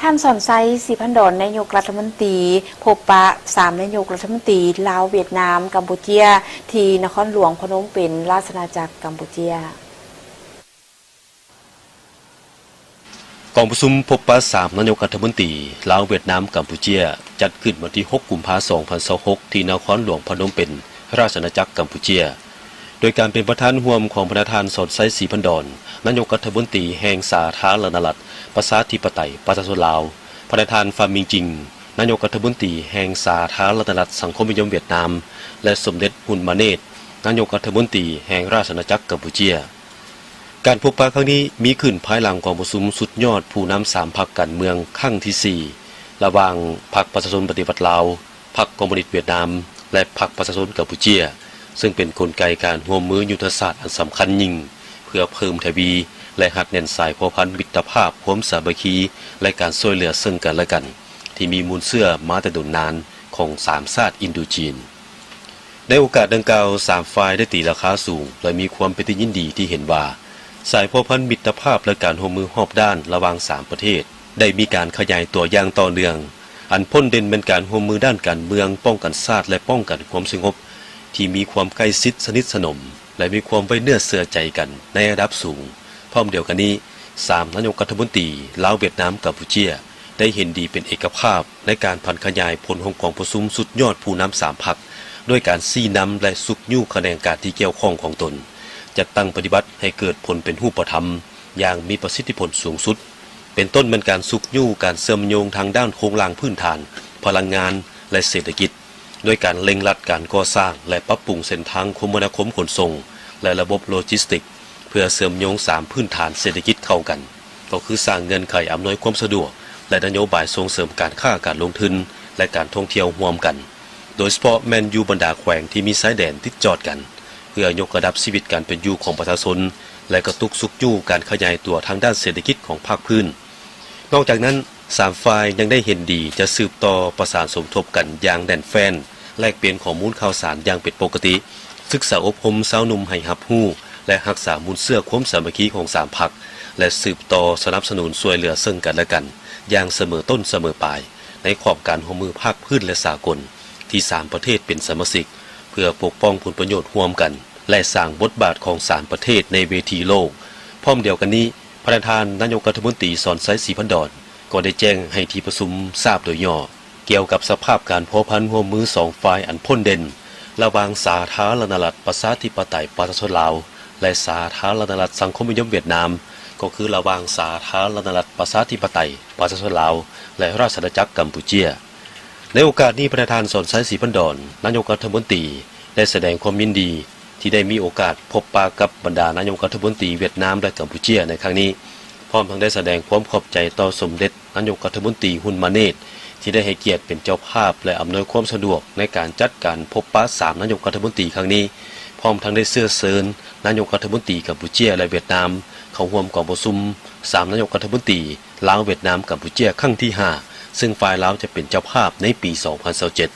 ທ່ານ ສອນໄຊ ສີພັນດອນ ນາຍົກລັດຖະມົນຕີ ພົບປະສາມນາຍົກລັດຖະມົນຕີ ລາວ, ຫວຽດນາມ, ກຳປູເຈຍ ທີ່ນະຄອນຫຼວງພະນົມເປັນ ລາຊະອານາຈັກກຳປູເຈຍ. ກອງປະຊຸມພົບປະສາມນາຍົກລັດຖະມົນຕີ ລາວ, ຫວຽດນາມ, ກຳປູເຈຍ ຈັດຂຶ້ນວັນທີຫົກ ກຸມພາ ສອງພັນຊາວຫົກ ທີ່ນະຄອນຫຼວງພະນົມເປັນ ລາຊະອານາຈັກກຳປູເຈຍ ໂດຍການເປັນປະທານຮ່ວມຂອງພະນະທ່ານ ສອນໄຊ ສີພັນດອນ ນາຍົກລັດຖະມົນຕີແຫ່ງສາທາລະນະລັດ ປະຊາທິປະໄຕ ປະຊາຊົນລາວ, ພະນະທ່ານ ຟາມິງຈິງ ນາຍົກລັດຖະມົນຕີແຫ່ງສາທາລະນະລັດສັງຄົມນິຍົມຫວຽດນາມ ແລະ ສົມເດັດ ຮຸນມາເນດ ນາຍົກລັດຖະມົນຕີແຫ່ງລາຊະອານາຈັກກຳປູເຈຍ. ການພົບປະຄັ້ງນີ້ມີຂຶ້ນພາຍຫຼັງກອງປະຊຸມສຸດຍອດຜູ້ນຳສາມພັກການເມືອງຄັ້ງທີສີ່ ລະຫວ່າງພັກປະຊາຊົນປະຕິວັດລາວ, ພັກຄອມມູນິດຫວຽດນາມ ແລະ ພັກປະຊາຊົນກຳປູເຈຍ, ເຊິ່ງເປັນກົນໄກການຮ່ວມມືຍຸດທະສາດອັນສຳຄັນຍິ່ງ ເພື່ອເພີ່ມທະວີ ແລະ ຮັດແໜ້ນສາຍພົວພັນມິດຕະພາບ, ຄວາມສາມັກຄີ ແລະ ການຊ່ວຍເຫຼືອເຊິ່ງກັນແລະກັນ ທີ່ມີມູນເຊື້ອມາແຕ່ດົນນານຂອງສາມຊາດອິນໂດຈີນ. ໃນໂອກາດດັ່ງກ່າວ, ສາມຝ່າຍໄດ້ຕີລາຄາສູງ ແລະ ມີຄວາມເປັນທີ່ຍິນດີທີ່ເຫັນວ່າ ສາຍພົວພັນມິດຕະພາບ ແລະ ການຮ່ວມມືຮອບດ້ານລະຫວ່າງສາມປະເທດ ໄດ້ມີການຂະຫຍາຍຕົວຢ່າງຕໍ່ເນື່ອງ. ອັນພົ້ນເດັ່ນແມ່ນການຮ່ວມມືດ້ານການເມືອງ, ປ້ອງກັນຊາດ ແລະ ປ້ອງກັນຄວາມສະຫງົບ ທີ່ມີຄວາມໃກ້ຊິດສະໜິດສະໜົມ ແລະ ມີຄວາມໄວ້ເນື້ອເຊື່ອໃຈກັນໃນລະດັບສູງ. ພ້ອມດຽວກັນນີ້, ສາມນາຍົກລັດຖະມົນຕີ ລາວ, ຫວຽດນາມ, ກຳປູເຈຍ ໄດ້ເຫັນດີເປັນເອກະພາບໃນການຜັນຂະຫຍາຍຜົນຂອງກອງປະຊຸມສຸດຍອດຜູ້ນຳສາມພັກ ດ້ວຍການຊີ້ນຳ ແລະ ຊຸກຍູ້ຂະແໜງການທີ່ກ່ຽວຂ້ອງຂອງຕົນ ຈັດຕັ້ງປະຕິບັດໃຫ້ເກີດຜົນເປັນຮູບປະທຳຢ່າງມີປະສິດທິຜົນສູງສຸດ, ເປັນຕົ້ນແມ່ນການຊຸກຍູ້ການເຊື່ອມໂຍງທາງດ້ານໂຄງລ່າງພື້ນຖານ, ພະລັງງານ ແລະ ເສດຖະກິດ ດ້ວຍການເລັ່ງລັດການກໍ່ສ້າງ ແລະ ປັບປຸງເສັ້ນທາງຄົມມະນາຄົມຂົນສົ່ງ ແລະ ລະບົບໂລຈິສຕິກ ເພື່ອເຊື່ອມໂຍງສາມພື້ນຖານເສດຖະກິດເຂົ້າກັນ, ກໍຄືສ້າງເງື່ອນໄຂອຳນວຍຄວາມສະດວກ ແລະ ນະໂຍບາຍສົ່ງເສີມການຄ້າການລົງທຶນ ແລະ ການທ່ອງທ່ຽວຮ່ວມກັນ, ໂດຍສະເພາະແມ່ນຢູ່ບັນດາແຂວງທີ່ມີຊາຍແດນຕິດຈອດກັນ, ເພື່ອຍົກລະດັບຊີວິດການເປັນຢູ່ຂອງປະຊາຊົນ ແລະ ກະຕຸກຊຸກຍູ້ການຂະຫຍາຍຕົວທາງດ້ານເສດຖະກິດຂອງພາກພື້ນ. ນອກຈາກນັ້ນ, ສາມຝ່າຍຍັງໄດ້ເຫັນດີຈະສືບຕໍ່ປະສານສົມທົບກັນຢ່າງແໜ້ນແຟ້ນ, ແລກປ່ຽນຂໍ້ມູນຂ່າວສານຢ່າງເປັນປົກກະຕິ, ສຶກສາອົບຮົມຊາວໜຸ່ມໃຫ້ຮັບຮູ້ ແລະ ຮັກສາມູນເຊື້ອຄວາມສາມັກຄີຂອງສາມພັກ ແລະ ສືບຕໍ່ສະໜັບສະໜູນຊ່ວຍເຫຼືອເຊິ່ງກັນແລະກັນຢ່າງສະເໝີຕົ້ນສະເໝີປາຍ ໃນຂອບການຮ່ວມມືພາກພື້ນ ແລະ ສາກົນ ທີ່ສາມປະເທດເປັນສະມາຊິກ ເພື່ອປົກປ້ອງຜົນປະໂຫຍດຮ່ວມກັນ ແລະ ສ້າງບົດບາດຂອງສາມປະເທດໃນເວທີໂລກ. ພ້ອມດຽວກັນນີ້, ພະນະທ່ານນາຍົກລັດຖະມົນຕີ ສອນໄຊ ສີພັນດອນ ກໍໄດ້ແຈ້ງໃຫ້ທີ່ປະຊຸມຊາບໂດຍຫຍໍ້ ກ່ຽວກັບສະພາບການພົວພັນຮ່ວມມືສອງຝ່າຍອັນພົ້ນເດັ່ນ ລະຫວ່າງສາທາລະນະລັດປະຊາທິປະໄຕປະຊາຊົນລາວ ແລະ ສາທາລະນະລັດສັງຄົມນິຍົມຫວຽດນາມ, ກໍຄືລະຫວ່າງສາທາລະນະລັດປະຊາທິປະໄຕປະຊາຊົນລາວ ແລະ ລາຊະອານາຈັກກຳປູເຈຍ. ໃນໂອກາດນີ້, ພະນະທ່ານ ສອນໄຊ ສີພັນດອນ ນາຍົກລັດຖະມົນຕີ ໄດ້ສະແດງຄວາມຍິນດີ ທີ່ໄດ້ມີໂອກາດພົບປະກັບບັນດານາຍົກລັດຖະມົນຕີຫວຽດນາມ ແລະ ກຳປູເຈຍໃນຄັ້ງນີ້, ພ້ອມທັງໄດ້ສະແດງຄວາມຂອບໃຈຕໍ່ສົມເດັດນາຍົກລັດຖະມົນຕີ ຮຸນມາເນດ ທີ່ໄດ້ໃຫ້ກຽດເປັນເຈົ້າພາບ ແລະ ອຳນວຍຄວາມສະດວກໃນການຈັດການພົບປະສາມນາຍົກລັດຖະມົນຕີຄັ້ງນີ້, ພ້ອມທັງໄດ້ເຊື້ອເຊີນນາຍົກລັດຖະມົນຕີກຳປູເຈຍ ແລະ ຫວຽດນາມ ເຂົ້າຮ່ວມກອງປະຊຸມສາມນາຍົກລັດຖະມົນຕີ ລາວ, ຫວຽດນາມ, ກຳປູເຈຍ ຄັ້ງທີຫ້າ ເຊິ່ງຝ່າຍລາວຈະເປັນເຈົ້າພາບໃນປີສອງພັນຊາວເຈັດ.